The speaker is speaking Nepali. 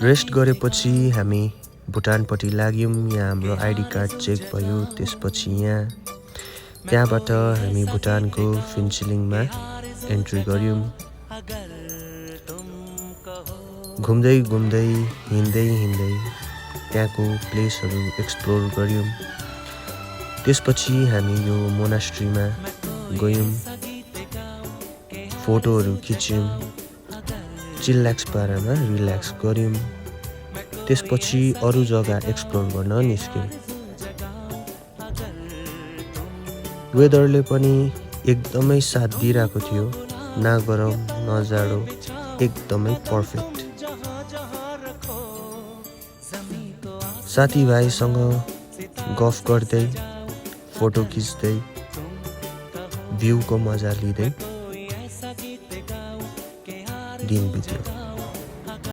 रेस्ट गरेपछि हामी भुटानपट्टि लाग्यौँ। यहाँ हाम्रो आइडी कार्ड चेक भयो। त्यसपछि त्यहाँबाट हामी भुटानको फिन्चलिङमा एन्ट्री गर्यौँ। घुम्दै घुम्दै हिँड्दै त्यहाँको प्लेसहरू एक्सप्लोर गर्यौँ। त्यसपछि हामी यो मोनास्ट्रीमा गयौँ, फोटोहरू खिच्यौँ, चिल्ल्याक्स पारामा रिल्याक्स गर्यौँ। त्यसपछि अरू जग्गा एक्सप्लोर गर्न निस्क्यौँ। वेदरले पनि एकदमै साथ दिइरहेको थियो, न गरम न जाडो, एकदमै पर्फेक्ट। साथीभाइसँग गफ गर्दै, फोटो खिच्दै, भ्यूको मजा लिँदै दिन बित्यो।